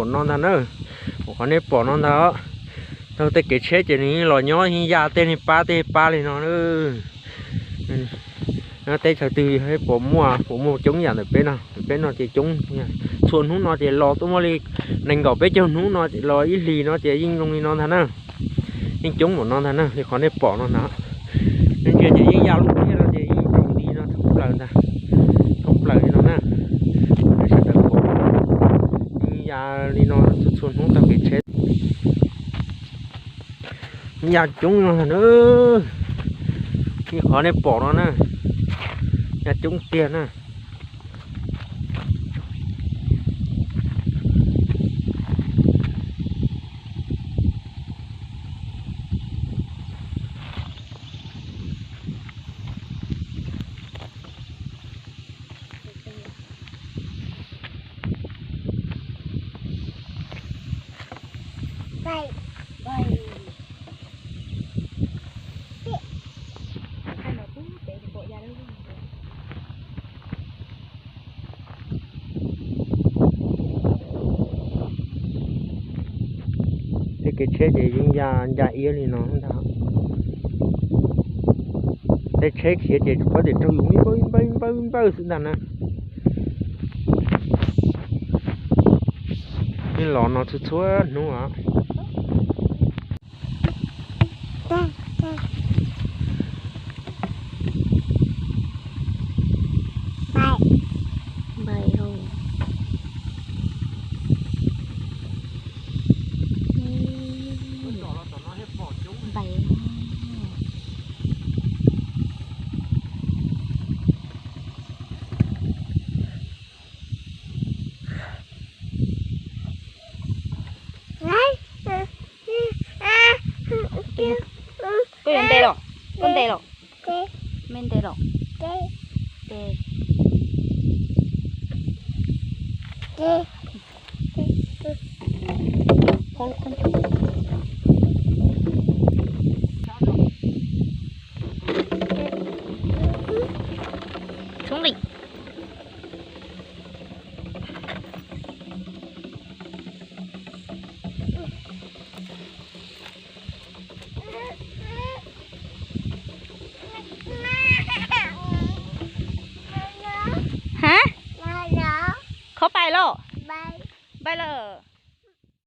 No ntag na, qhov nej pom no ntag. Taug tej kev tsheb ces nws yeej los nyob yeej ya tej niag pab tej pab li no na. Teb chaws twg pom muaj, pom muaj coob yam ntawm peb no, peb no ces coob. Txhua hnub no ces los tuaj muaj li nees nkaum peb caug hnub no los ib hlis no ces yeej zoo li no ntag na. Yeej coob npaum no ntag na li qhov nej pom no ntag. Nej ntsia ces yeej ya lub tiaj no ces yeej tsaus nti no thoob plaws ntag, thoob plaws li no na. Sawv daws pom yeej ya li no txhua txhua hnub taug kev tsheb. Ya coob no ntag na, li qhov nej pom no na, ya coob tiag na. Tej kev tsheb ces yeej ya ncaj iab li no ntag. Tej tsheb khiav ces tsuas paub tias raug yus npawj npawj npawj xwb ntag na. Yeej los no txhua txhua hnub os. Koj yuav ntes los? Koj ntes los? Me ntes los? Tshoob li. Hab, khov pais los?